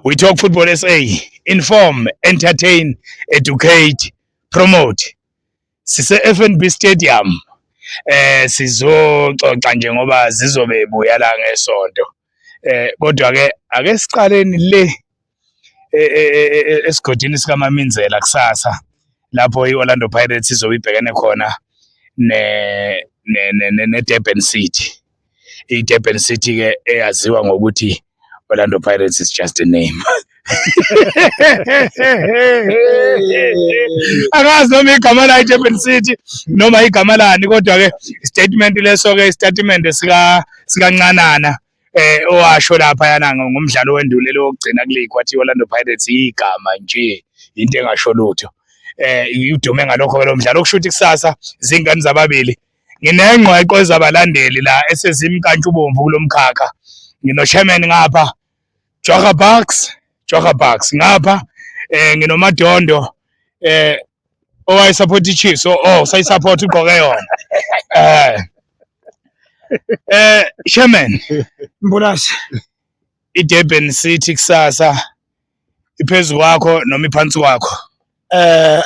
We Talk Football SA, inform, entertain, educate, promote. Sise FNB Stadium. Sizoxoxa nje ngoba zizobe buya la ngesonto. Kodwa ke ake siqaleni le esigodini sikaMaminzela kusasa, lapho i-Orlando Pirates izobe ibhekene khona ne Durban City. I-Durban City ke eyaziwa ngokuthi Orlando Pirates is just a name. Angazi noma igama la i-Durban City noma igama lani, kodwa ke statement leso ke, statement sika sikaNcanana owasho lapha yana ngomdlalo wendulelo wokugcina ku-league, wathi Orlando Pirates igama nje, into engasho lutho. Udume ngalokho lo mdlalo. Okusho ukuthi kusasa zingane zababili. Nginengqweqwe zabalandeli la esezimkantshubomvu kulomkhakha. Ngino chairman ngapha, Joga Bucks, Joga Bucks ngapha, nginoMadondo owayisupport iChiefs. Oh, sayisupport, ugqoke yona. Chairman. Mbulasi. iDurban City kusasa iphezulu kwakho noma iphansi kwakho?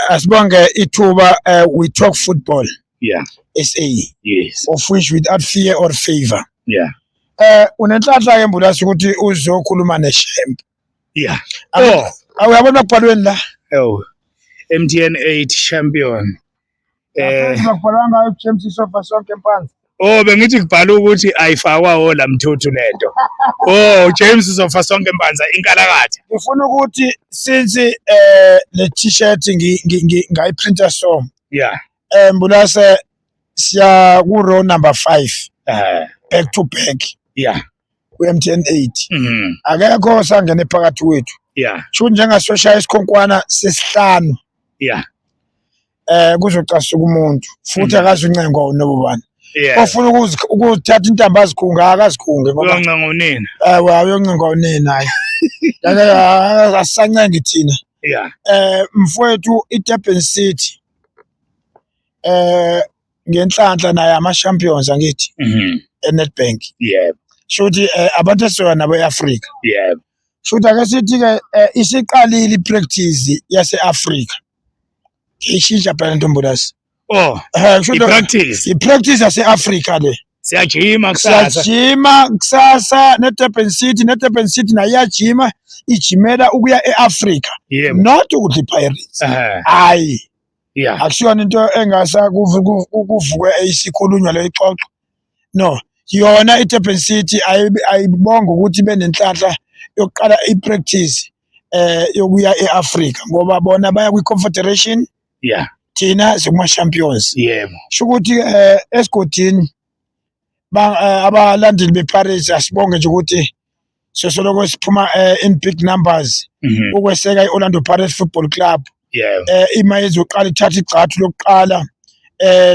Asibonge ithuba. We Talk Football SA, of which without fear or favor. Unenhlanhla ke, Mbulasi, ukuthi uzokhuluma nechamp. Oh. Awuyabona kubhalweni la? Oh, MTN 8 champion. Bakubhalwa ngayo James Sofa sonke mpanzi. Oh, bengithi kubhala ukuthi ayifakwa ola mthuthu lento. Oh, James Sofa sonke Mpanza, inkalakatha. Ngifuna ukuthi since le t-shirt ngayiprinta, so Mbulase, siya ku row number 5 back to back ku MTN 8. Akekho osangene phakathi kwethu. Sho njengasoshaya isikhonkwana sesihlanu kuzocasuka umuntu futhi akazuncengwa nobani ofuna ukuzithatha intambo azikhunga, akazikhunge ngoba Uyoncenga unina. Ewe, uyoncengwa unina. Hayi, asisancengi thina. Mfowethu, iDurban City ngenhlanhla naye ama champions, angithi, eNedbank. Shuthi abantu esizoya nabo eAfrica. Shuthi ake sithi ke isiqalile ipractice yase-Africa. Ishintsha phela, ntombulasi. Oh, shuthi i-practice. I-practice yase-Africa le. Siyajima kusasa. Siyajima kusasa neDurban City, neDurban City nayo iyajima, ijimela ukuya e-Africa. Not ukudla iPirates. Hayi. Akusiyona into engasa kuvukwe isikhulunywa le, ixoxo. No, yona iDurban City ayibonga ukuthi benenhlanhla yokuqala ipractice yokuya eAfrica, ngoba bona baya kwi-Confederation, thina sikuma champions. Sho ukuthi esigodini abalandeli bePirates, asibonge nje ukuthi sisoloko siphuma in big numbers ukweseka i-Orlando Pirates Football Club. Ima izoqala ithatha igxathu lokuqala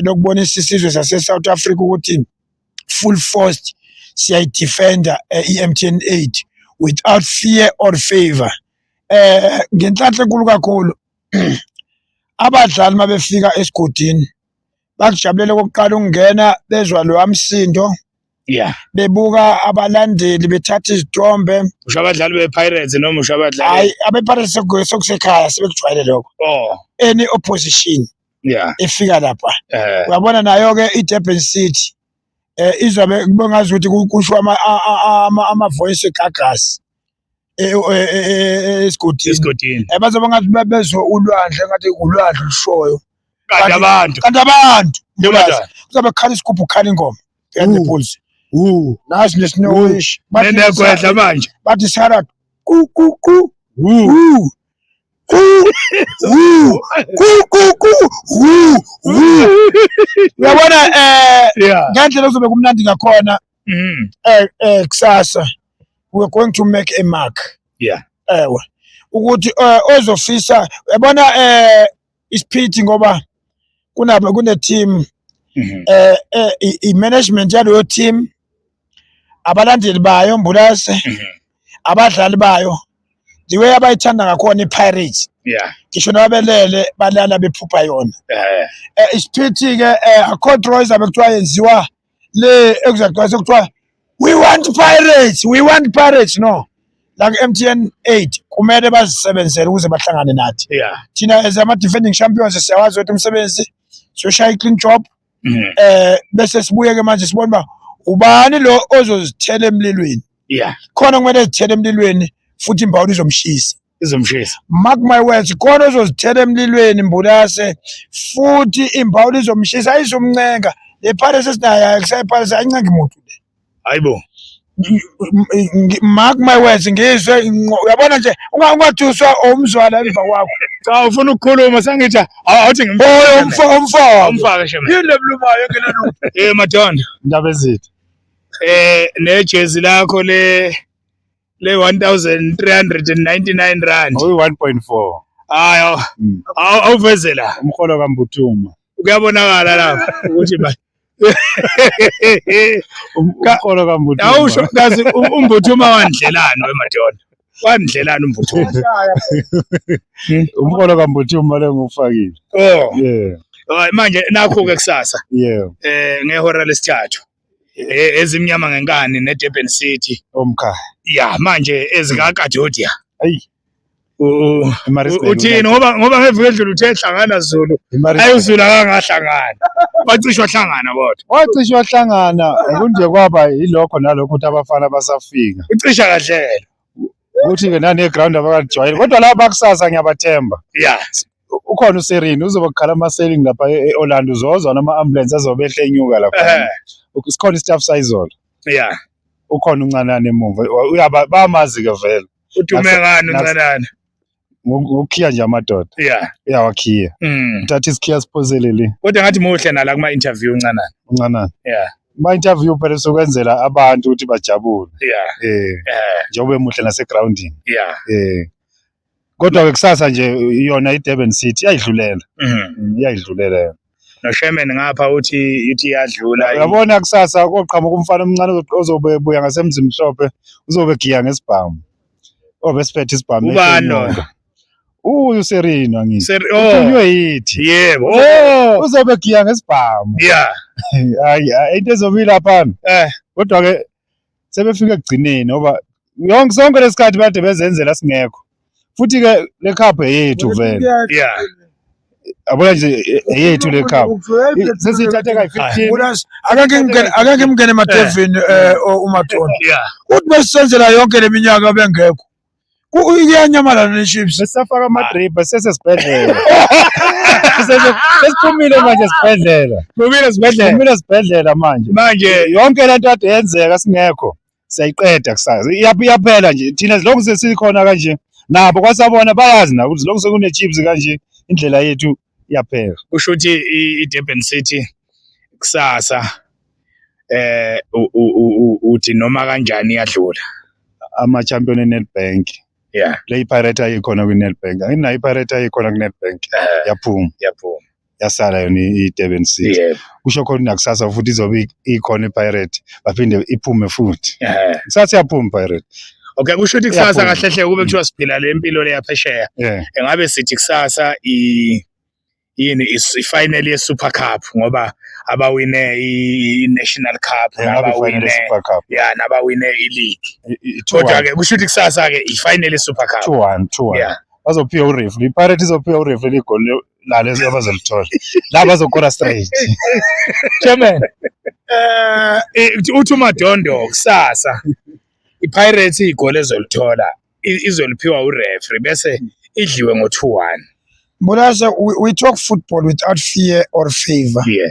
lokubonisa isizwe sase South Africa ukuthi full force siyayidefenda i-MTN 8 without fear or favor. Ngenhlanhla enkulu kakhulu, abadlali mabefika esigodini bakujabulela okokuqala ukungena, bezwa lo msindo, bebuka abalandeli bethatha izithombe. Usho abadlali be-Pirates noma usho abadlali? Hayi, abe-Pirates sekusekhaya, sebekujwayele lokho. Any opposition efika lapha, uyabona nayo-ke i-Durban City izobe kube ngazuthi kusho ama-voice egagasi esigodini. Esigodini. Bazobe ngathi bezwe ulwandle, ngathi ulwandle olushoyo. Kanti abantu. Kanti abantu. Ntombazane. Kuzobe kukhala isigubhu, kukhala ingoma behind the bulls. Nasi nesinowish. Nenegwedla manje. Bathi sara ku ku ku ku ku ku ku ku ku wu wu. Uyabona ngendlela kuzobe kumnandi ngakhona kusasa, we are going to make a mark. Ewe, ukuthi ozofisa, uyabona, isiphithi ngoba kunabo kune team, i-management yaleyo team, abalandeli bayo, Mbulase, abadlali bayo, the way abayithanda ngakhona i-Pirates, ngisho nabelele balala bephupha yona. Isiphithi ke akho draw izabe kuthiwa yenziwa le ekuzagcwala sekuthiwa "We want Pirates, we want Pirates." No. La ku-MTN 8 kumele bazisebenzele ukuze bahlangane nathi. Thina as ama-defending champions siyawazi ukuthi umsebenzi siyoshaya i-clean job. Bese sibuye ke manje sibone uba ubani lo ozozithela emlilweni. Khona kumele ezithele emlilweni futhi imbawula izomshisa. Izomshisa. Mark my words, khona ozozithela emlilweni Mbulase futhi imbawula izomshisa, ayizomncenga. Le Pirates esinayo akusayi Pirates, ayincengi muntu le. Hayibo. Mark my words, ngizwe uyabona nje ungathuswa umzwala emva kwakho. Cha, ufuna ukukhuluma sengithi awuthi ngimfake. Oh, umfo umfo. Umfake shema. Yini lebulumayo engenalo? Madondo. Indaba ezithi. Nejezi lakho le 1399 rand. Oyi 1.4. Hayi, awuveze la. Umholo kaMbuthuma. Kuyabonakala lapha ukuthi ba Umholo kaMbuthuma. Awusho kazi uMbuthuma wandlelani wemadoda. Wandlelani uMbuthuma. Umholo kaMbuthuma le ngufakile. Oh. Yeah. Hayi manje nakho ke kusasa. Yeah. Ngehora lesithathu. Ezimnyama ngenkani neDurban City. Omkhaya. Ya manje ezikaKadodia. Ayi. Uthini ngoba ngeviki edlule uthe hlangana Zulu. Ayuzulu akangahlangana. Wacishwa hlangana kodwa. Wacishwa hlangana kunje kwaba yilokho nalokho ukuthi abafana basafika. Ucisha kahle. Ukuthi ke nane ground abakajwayele kodwa laba kusasa ngiyabathemba. Yeah. Ukhona uSerini uzobe kukhala ama selling lapha eOrlando, uzozwa noma ambulance azobe ehle enyuka lapha. Sikhona istaff sayizolo. Yeah. Ukhona uncanane emuva. Uyaba bamazi ke vele. Udume ngani uncanane? Ngokukhiya nje amadoda. Yeah. Uyawakhiya. Uthatha isikhiya siphoselele. Kodwa ngathi muhle nala kuma interview uncanane. Uncanane. Yeah. Ma interview phela sokwenzela abantu ukuthi bajabule. Yeah. Njengoba emuhle nase grounding. Yeah. Kodwa ke kusasa nje yona iDurban City iyayidlulela. Iyayidlulela yona. No Sherman ngapha uthi ithi iyadlula. Uyabona kusasa koqhamuka umfana omncane ozobe ebuya ngasemzimhlophe uzobe egiya ngesibhamu. Obesiphethe isibhamu. Ubani lo? USerino angithi. Uthunywe yithi. Yebo. Oh, uzobe egiya ngesibhamu. Yeah. Hayi into ezobe lapha. Kodwa ke sebefika ekugcineni ngoba yonke sonke lesikhathi bade bezenzela singekho. Futhi ke le cup eyethu vele. Yeah. Yabona nje eyethu le cup. Sesiyithathe kayi-15. Akake ngimngene emadevini uMadondo. Yeah. Uthi besenzela yonke leminyaka bengekho. Iyanyamalala ne-Chiefs. Besafaka ama-drip sesesibhedlela. Sesiphumile manje esibhedlela. Phumile esibhedlela. Phumile esibhedlela manje. Manje yonke lento kade yenzeka singekho. Siyayiqeda kusasa. Iyaphela nje. Thina lokhu sesikhona kanje. Nabo kwasabona bayazi nabo ukuthi lokhu sekune-Chiefs kanje indlela yethu iyaphela. Kusho ukuthi i-Durban City kusasa uthi noma kanjani iyadlula. Ama-champion e-Nedbank. Yeah. Le iPirate ayikhona kwi-Nedbank. Anginayo iPirate ayikhona kwi-Nedbank. Yaphuma. Yaphuma. Yasala yona i-Durban City. Yeah. Kusho khona nakusasa futhi izobe ikhona iPirate baphinde iphume futhi. Kusasa iyaphuma iPirate. Okay, kusho ukuthi kusasa kahle hle kube kuthiwa siphila le mpilo le yaphesheya. Engabe sithi kusasa yini i-final ye-Super Cup ngoba abawine i-National Cup, nabawine Super Cup. Yeah, nabawine i-league. Kodwa ke kusho ukuthi kusasa ke i-final ye-Super Cup. 2-1, 2-1. Yeah. Bazophiwa ureferee. I-Pirate izophiwa ureferee igoli lalo abazolithola. La bazokora straight. Chairman. Uthi uMadondo kusasa iPirates igoli ezolithola izoliphiwa ureferee bese idliwe ngo-2-1. Mbulase, we talk football without fear or favor. Yeah.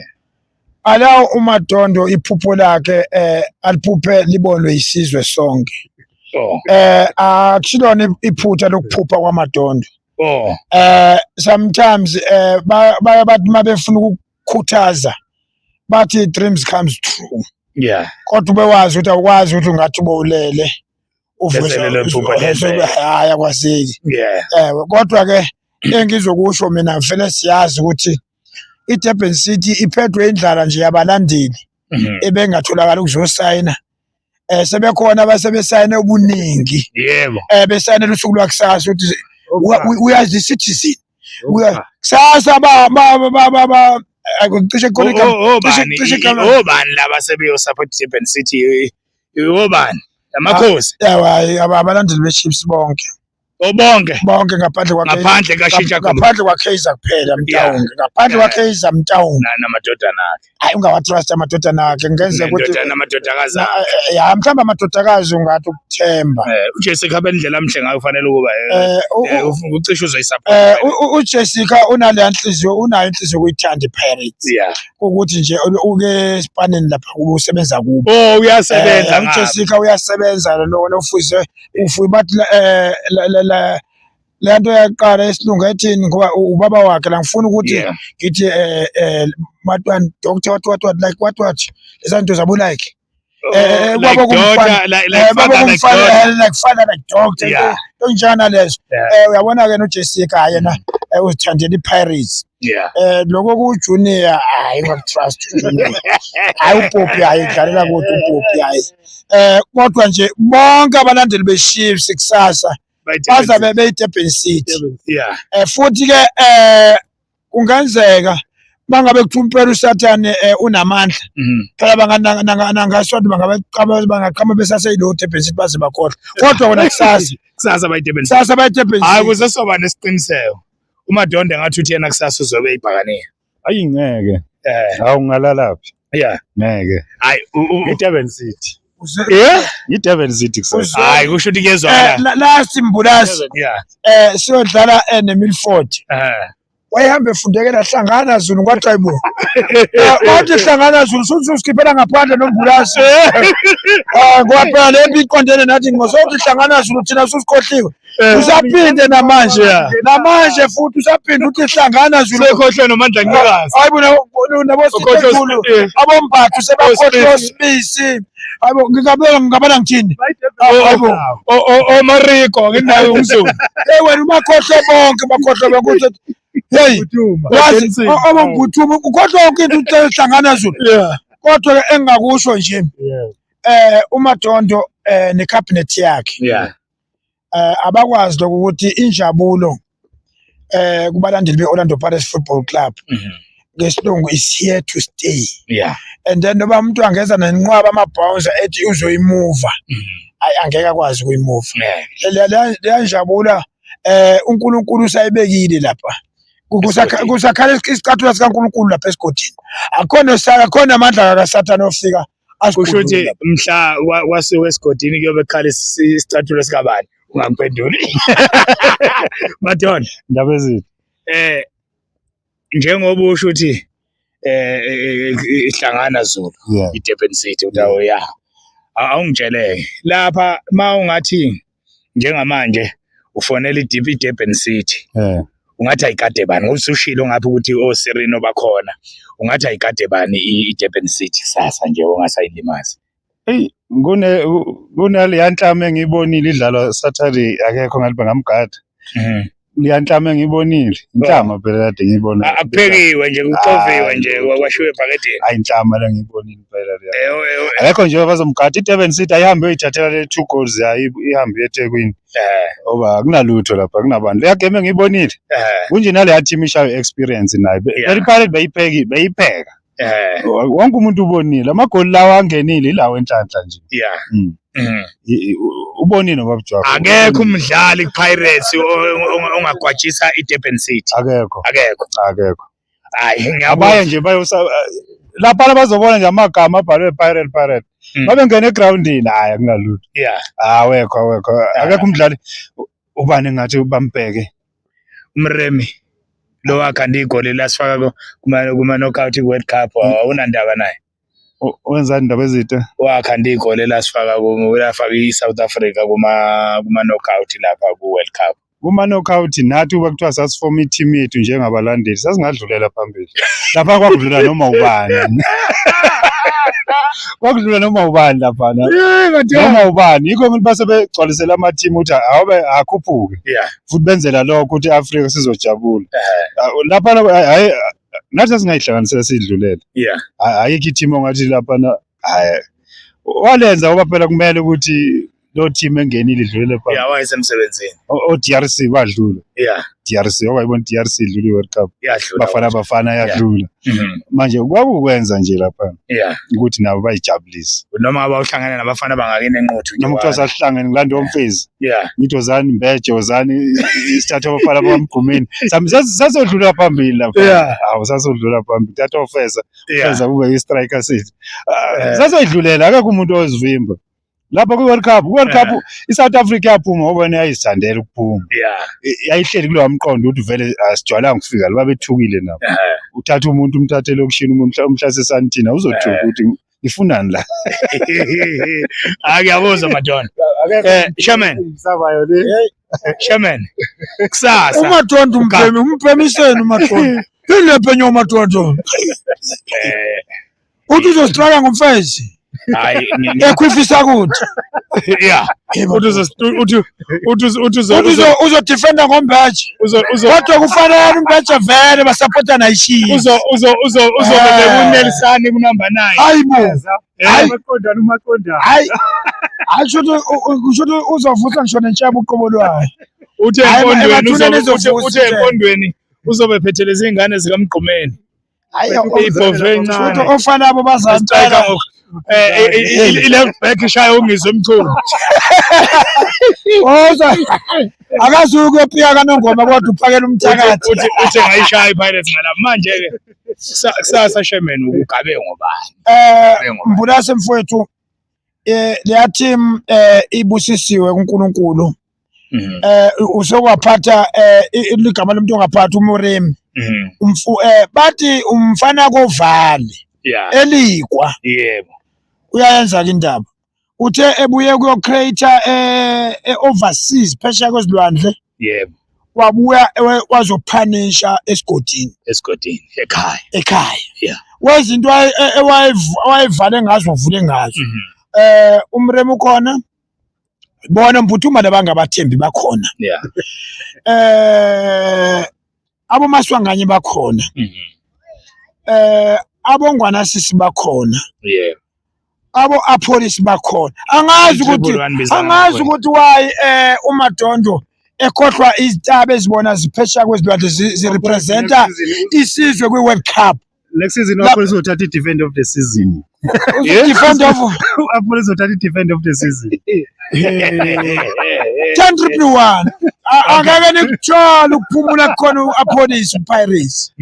Allow uMadondo iphupho lakhe aliphuphe libonwe isizwe sonke. Oh. Akusilona iphutha lokuphupha kwaMadondo. Oh. Sometimes baya bathi mabefuna ukukhuthaza bathi dreams comes true. Yeah. Kodwa ubewazi ukuthi awukwazi ukuthi ungathi ubowulele. Hayi akwazeki. Yeah. Kodwa ke engizokusho mina vele siyazi ukuthi iDurban City iphethwe indlala nje yabalandeli ebengatholakala ukuzosayina. Sebekhona abasebesayine ubuningi. Yebo. Besayinela usuku lwakusasa ukuthi we are the citizen. Kusasa ba cishe khona obani laba sebeyo support Durban City? Obani? Amakhosi. Yawa, hayi, abalandeli be-Chiefs bonke. Bonke. Bonke ngaphandle kwa ngaphandle kashintsha ngaphandle kwa Kaizer kuphela Mtaung. Ngaphandle kwa Kaizer Mtaung. Namadodana akhe. Hayi, ungawatrust amadodana akhe, ngenzeka ukuthi namadodakazi. Ya, mhlawumbe amadodakazi ungathi ukuthemba. UJessica bendlela amhle ngayo ufanele ukuba ucishe uzoyisupport. UJessica unaleya nhliziyo, unayo inhliziyo ukuyithanda iPirates. Ukuthi nje uke esipaneni lapha kubo usebenza kubo. Oh, uyasebenza. UJessica uyasebenza lona ufuze ufuye bathi le nto yaqala esilungu ethini ngoba ubaba wakhe la ngifuna ukuthi ngithi matwan doctor what what what like what what leza nto zabo like baba kumfana baba kumfana like father like doctor into njana lezo. Uyabona ke noJessica yena uzithandela iPirates. Lokho ku Junior, hayi, ungakutrust uJunior, hayi uPoppy, hayi udlalela kude uPoppy, hayi. Kodwa nje bonke abalandeli beChiefs kusasa bazabe beyiDurban City. Futhi ke kungenzeka bangabe kuthiwa impela uSathane unamandla phela banganangasonto bangaqhama besaseyilo Durban City baze bakhohlwa, kodwa kona kusasa kusasa bayiDurban kusasa bayiDurban. Hayi, kuze soba nesiqiniseko uMadonda ngathi uthi yena kusasa uzobe ibhakaniya. Ayi, ngeke. Hawu, ngalalaphi? Ngeke. Hayi. I-Durban City. I-Durban City kusasa. Hayi, kusho ukuthi kuyezwakala. Last Mbulasi, siyodlala neMilford. Wayehambe efundekela hlangana Zulu, kwathi hayibo, wathi hlangana Zulu suthi usikhiphela ngaphandle nombulasi, ngoba phela le mpi iqondene nathi ngosokuthi hlangana Zulu, thina susikhohliwe. Usaphinde namanje, namanje futhi usaphinde uthi hlangana Zulu. Sekhohlwe noMandla Ncikazi. Hayi bona, nabosithulu abombathu sebakhohlwe osibisi. Hayibo, ngingabona ngingabona ngithini? Hayibo. OMariko ngindawo umzulu. Hey wena, ubakhohlwe bonke, bakhohlwe bonke ukuthi hey wazi abombuthuma ukhohlwe yonke into ucela hlangana Zulu. Kodwa ke engingakusho nje, uMadondo necabinet yakhe abakwazi lokho ukuthi injabulo kubalandeli be-Orlando Pirates Football Club ngesilungu is here to stay. And then noba umuntu angeza nenqwaba ama-bouncer ethi uzoyimuva, ayi, angeke akwazi ukuyimuva leya njabula. uNkulunkulu usayibekile lapha. Kusakhala isicathulo sikaNkulunkulu lapha esigodini, akhona akhona amandla kaSathane ofika. Kusho ukuthi mhla wasuka esigodini kuyobe kukhala isicathulo sikabani? Ungangiphenduli, Madonna. Ndaba ezitha. Njengoba usho ukuthi ihlangana Zulu, iDurban City utawo ya, awungitsheleke lapha ma ungathi njengamanje ufonela iDeep iDurban City, ungathi ayikade bani, ngoba usushilo ngapha ukuthi oSirino bakhona, ungathi ayikade bani iDurban City kusasa nje ongasayilimazi? Eyi, kunaleya nhlama engiyibonile idlalwa Saturday, akekho ngathi bangamgada. Leya nhlama engiyibonile, inhlama phela kade ngiyibona. Akuphekiwe nje, kuxoviwe nje, kwashiwe ebhakedeni. Hayi, inhlama le ngiyibonile impela leya. Akekho nje abazomgada. I-Durban City ayihambe iyoyithathela le two goals yayo, ihambe eThekwini. Ngoba akunalutho lapha, akunabantu. Leya game engiyibonile, kunje naleya team ishayo experience nayo. Phela iPirates beyiphekile, beyipheka. Wonke umuntu ubonile amagoli lawa angenile, ilawo enhlanhla nje. Ubonile baba Jwako. Akekho umdlali kuPirates ongagwajisa iDurban City. Akekho. Akekho. Akekho. Hayi, ngiyabona. Abaye nje bayosa lapha, bazobona nje amagama abhalwe Pirate, Pirate. Babengena egroundini, hayi, akunalutho. Awekho, awekho, akekho umdlali. Ubani engathi bambheke? Umremi lo wakhanda igoli lasifaka kuma knockout World Cup, awunandaba naye? Wenzani, indaba ezide? Wakhanda igoli lasifaka lafaka i-South Africa kuma knockout lapha ku World Cup. Kuma knockout nathi uba kuthiwa sasifoma i-team yethu njengabalandeli, sasingadlulela phambili lapha, kwakudlula noma ubani, kwakudlula noma ubani laphana, noma ubani. Yikho ukuthi base begcwalisela ama-team ukuthi awube akhuphuke futhi benzela lokho ukuthi i-Afrika sizojabula. Laphana hayi, nathi sasingayihlanganisela sidlulele. Ayikho i-team ongathi laphana, hayi, walenza ngoba phela kumele ukuthi Lo team engenile idlulele phambili. Yeah, wayesemsebenzini. O DRC badlula. DRC okwayibona DRC idlula i-World Cup. Yadlula. Bafana Bafana yadlula. Manje kwakukwenza nje lapha ukuthi nabo bayijabulise. Noma ngabe uhlangene nabafana bangakini eNquthu. Noma kuthiwa sasihlangene ngilanda omfezi. Ngithi wozani Mbeje, wozani isithatha abafana bamgqumeni. Sami sasodlula phambili lapha. Hawu, sasodlula phambili. Thatha ofeza. Feza kube i-striker sethu. Sasodlulela, akekho umuntu ozivimba. Lapha kwi-World Cup, kwi-World Cup i-South Africa yaphuma ngoba yona yayizithandela ukuphuma. Yayihleli kulowa mqondo ukuthi vele asijwayelanga ukufika la, babethukile nabo. Uthatha umuntu umthathe elokishini, umuntu umhlase esantini, awuzothuka ukuthi ngifunani la. Hayi, ngiyabuzwa Madonna. Chairman. Ngisabayo le. Chairman. Kusasa. UMadondo umpemi, umphemiseni uMadondo. Yini lephenyo uMadondo? Uthi uzostrike ngomfezi. Hayi, Ekhwifisa kuthi. Yeah. Uthi uthi uthi uthi Uthi uzodefenda ngombeje. Uzo uzo Kodwa kufanele umbeje vele basupporta na iChiefs. Uzo uzo uzo uzobeka uNelson ku number 9. Hayibo. Hayi. Umaqondana, umaqondana. Hayi. Hayi, shuthi shuthi uzovusa ngisho nentshaba uqobo lwayo. Uthe Hayi, empondweni emathuneni uzobe izovusa uthe intshebe. empondweni uzobe phetheleza izingane zikaMgqumeni. Hayi, Ibhove encane. Shuthi ofana abo Striker bazampela. I-left back ishaya uNgizwe Mchunu. Oza. Akazuki ukuyopika kaNongoma kodwa uphakela umthakathi. Uthi ngayishaya iPirates ngala manje ke kusasa Chairman ugabe ngobani? Mbulase mfowethu, leya team ibusisiwe kuNkulunkulu. Usokwaphatha igama lomuntu ongaphathi uMoremi. Bathi umfana kovale. Elikwa. Uyayenza ke indaba. Uthe ebuye kuyo create overseas phesheya kwezilwandle. Wabuya wazophanisha esigodini. Esigodini ekhaya. Ekhaya. Wezinto awayevale ngazo wavule ngazo. uMremi ukhona. Bona Mbuthuma labangabathembi bakhona. Abomaswanganye bakhona. Abongwana sisi bakhona. Abo Apolice bakhona. Angazi ukuthi Triple one bizana angazi bakhona. ukuthi why uMadondo ekhohlwa izitaba ezibona ziphesheya kwezilwandle zirepresenta isizwe kwi-World Cup. Next season uApollo uzothatha i-defender of the season. Defender of uApollo uzothatha i-defender of the season. Ten triple one. Angeke nikuthole ukuphumula khona uApollo Pirates.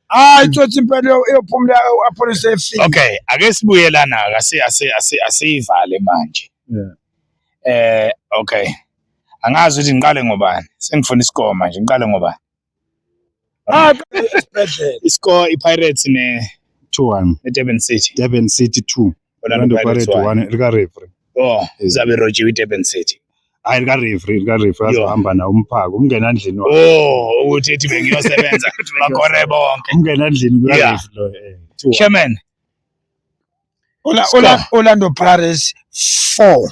Hayi, tsotsi impela iyophumula uApollo efika. Okay, ake sibuye lana, asiyivale manje. Okay. Angazi ukuthi ngiqale ngobani. Sengifuna iscore manje, ngiqale ngobani? Isibhedlela. Iscore iPirates ne 2-1. ne Durban City. Durban City 2. Orlando Orlando Pirates Pirates 1. 1 lika referee. Oh, zabe rojiwe iDurban City. Hayi, lika referee, lika referee azohamba nawo umphako, umngena endlini wakhe. Oh, ukuthi ethi bengiyosebenza bakore bonke. Umngena endlini kuka referee lo, 2-1. Chairman. Score. Orlando Pirates 4.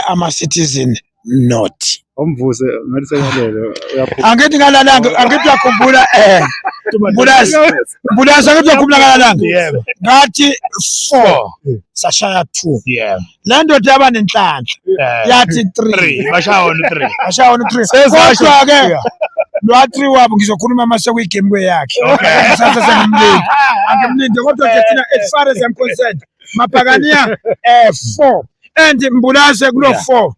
Ama Citizen not. Omvuse ngathi sekalele uyaphuma. Angithi ngalalanga, angithi uyakhumbula, Mbulasi, Mbulasi, angithi uyakhumbula ngalalanga. Ngathi 4 sashaya 2. Le ndoda yaba nenhlanhla. Yathi 3. 3. Bashaya wona 3. Bashaya wona 3. Sezasho. Kodwa ke lo 3 wabo ngizokhuluma mase kuyigame kweyakhe. Sasa sengimlinde. Angimlinde kodwa ke thina as far as I'm concerned, Mabhakaniya 4. And Mbulase kulo 4.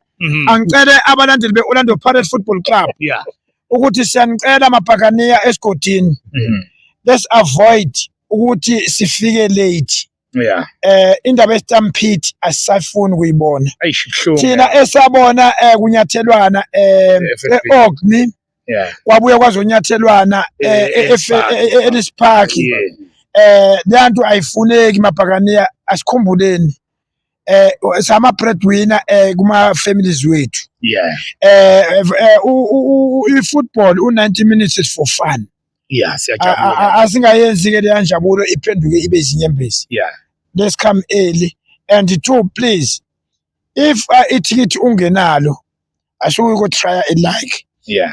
Angicele abalandeli be-Orlando Pirates Football Club ukuthi siyanicela Mabhakaniya esigodini. Let's avoid ukuthi sifike late. Indaba ye-stampede asisafuni ukuyibona. Eish, kubuhlungu. Thina esabona kunyathelwana FFB. e-Orkney. Kwabuye kwazonyathelwana Ellis Park. e-Ellis Park. Le nto ayifuneki Mabhakaniya, asikhumbuleni. Sama breadwinner kuma families wethu. I-football u-90 minutes is for fun. Siyajabula. Asingayenzi ke leya njabulo iphenduke ibe izinyembezi. Let's come early. And two, please, if ithikithi ungenalo, asuke uko try a like.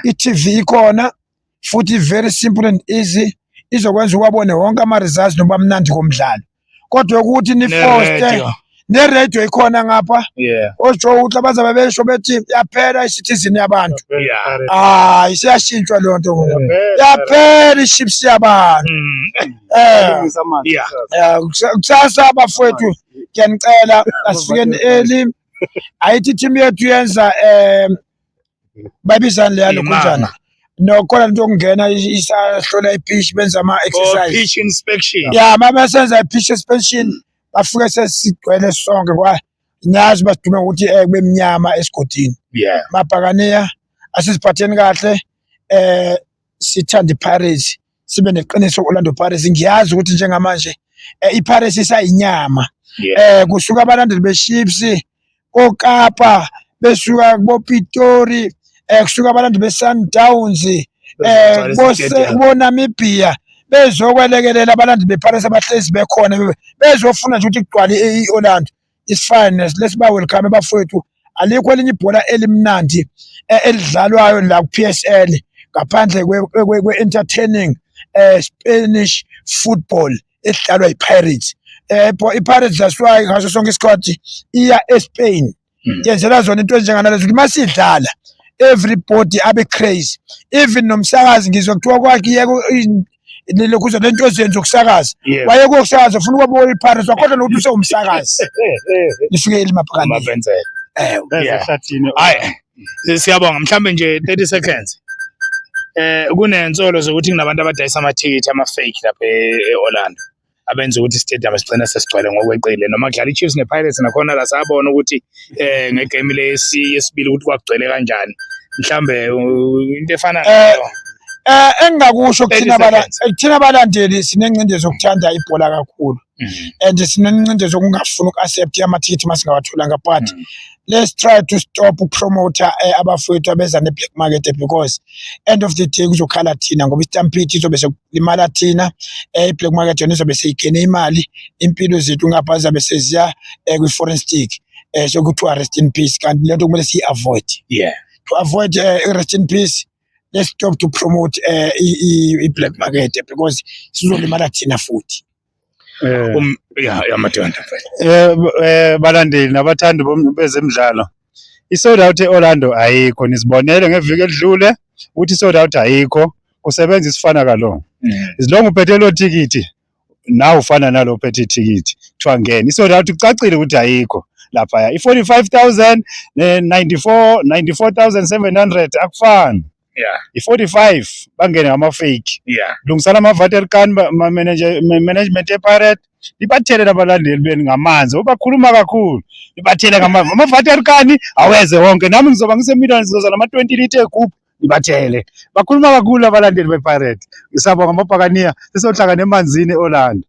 I-TV ikhona futhi very simple and easy, izokwenza uwabone wonke ama results noba mnandi komdlalo. Kodwa ukuthi ni Ne force radio. Ne-radio ikhona ngapha. Osho ukuthi abazabe besho bethi yaphela i-citizen yabantu. Hayi, isiyashintshwa leyo nto ngoku. Yaphela i-Chiefs yabantu. Kusasa bafowethu ngiyanicela asifikeni early. Ayithi team yethu yenza babizani leya lokhunjana. No, khona into yokungena isahlola i-pitch, benza ama-exercise. Oh, pitch inspection. Yeah, uma besenza i-pitch inspection bafike sesigcwele sonke kwa ngiyazi basidume ngokuthi kube mnyama esigodini. Mabhakaniya asiziphatheni kahle, sithande iPirates, sibe neqiniso Orlando Pirates. Ngiyazi ukuthi njengamanje iPirates isayinyama. Kusuka abalandeli beChiefs koKapa, besuka kuboPitori, kusuka abalandeli beSundowns, boNamibia bezokwelekelela abalandeli bePirates abahlezi bekhona, bezofuna nje ukuthi kugcwale i-Orlando. It's fine, let's ba welcome bafowethu. Alikho elinye ibhola elimnandi elidlalwayo la ku PSL ngaphandle kwe entertaining Spanish football edlalwa yiPirates. iPirates, that's why ngaso sonke isikhathi iya eSpain. Yenzela zona into enjenganalezo ukuthi masidlala everybody abe crazy, even nomsakazi ngizwa kuthiwa kwakhe iyeke lokhu lento zenzo zokusakaza, waye kokusakaza ufuna ukuba iPirates, wakhohlwa nokuthi usewumsakazi. Nifike elimabhakani. Mabenzela. Hayi, siyabonga. Mhlambe nje 30 seconds. Kunensolo zokuthi kunabantu abadayisa amathikithi ama-fake lapha e-Orlando, abenza ukuthi stadium sigcine sesigcwele ngokweqile, noma kudlala i-Chiefs ne-Pirates nakhona la sabona ukuthi ngegame lesi yesibili ukuthi kwakugcwele kanjani. Mhlambe into efana Engingakusho kuthina kuthina abalandeli, sinengcindezi yokuthanda ibhola kakhulu and sinengcindezi yokungafuni uku-accept amathikithi masingawatholanga, but let's try to stop ukupromota abafowethu abeza ne-black market, because end of the day kuzokhala thina, ngoba istampede izobe sekulimala thina, i-black market yona izobe seyigene imali, impilo zethu ngapha zizabe seziya kwi-foreign stick, sokuthiwa rest in peace, kanti lento kumele siyi-avoid. To avoid rest in peace, let's stop to promote i-black market, because sizolimala thina futhi. Ya, madoda. Balandeli nabathandi bezemidlalo, i-sold out e-Orlando ayikho. Nizibonele ngeviki elidlule ukuthi i-sold out ayikho, kusebenza isifana kalo. As long uphethe lo thikithi, nawe ufana nalo uphethe ithikithi, kuthiwa ngena. I-sold out kucacile ukuthi ayikho laphaya. I-45,000 ne-94 94,700 akufani. I-45 bangene ngama-fake. Lungisana ama-waterkan management ye-Pirate, libathele labalandeli benu ngamanzi, bakhuluma kakhulu, libathele ngamanzi ama-waterkan aweze wonke. Nami ngizoba ngisemillion, ngizoza nama-20 litre egubhu, nibathele. Bakhuluma kakhulu abalandeli be-Pirate. Ngisabonga amabhakaniya, sisohlangana emanzini e-Orlando.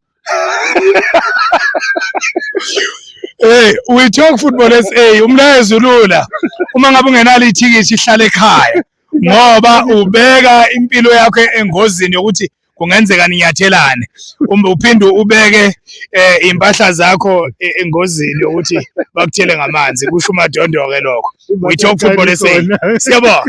Hey, we talk football SA, umlayezo lula. Uma ngabe ungenalo ithikithi, ihlala ekhaya, ngoba ubeka impilo yakho engozini yokuthi kungenzeka ninyathelane. Uphinde ubeke impahla zakho engozini yokuthi bakuthele ngamanzi, kusho uMadondo ke lokho. We talk football SA. Siyabonga.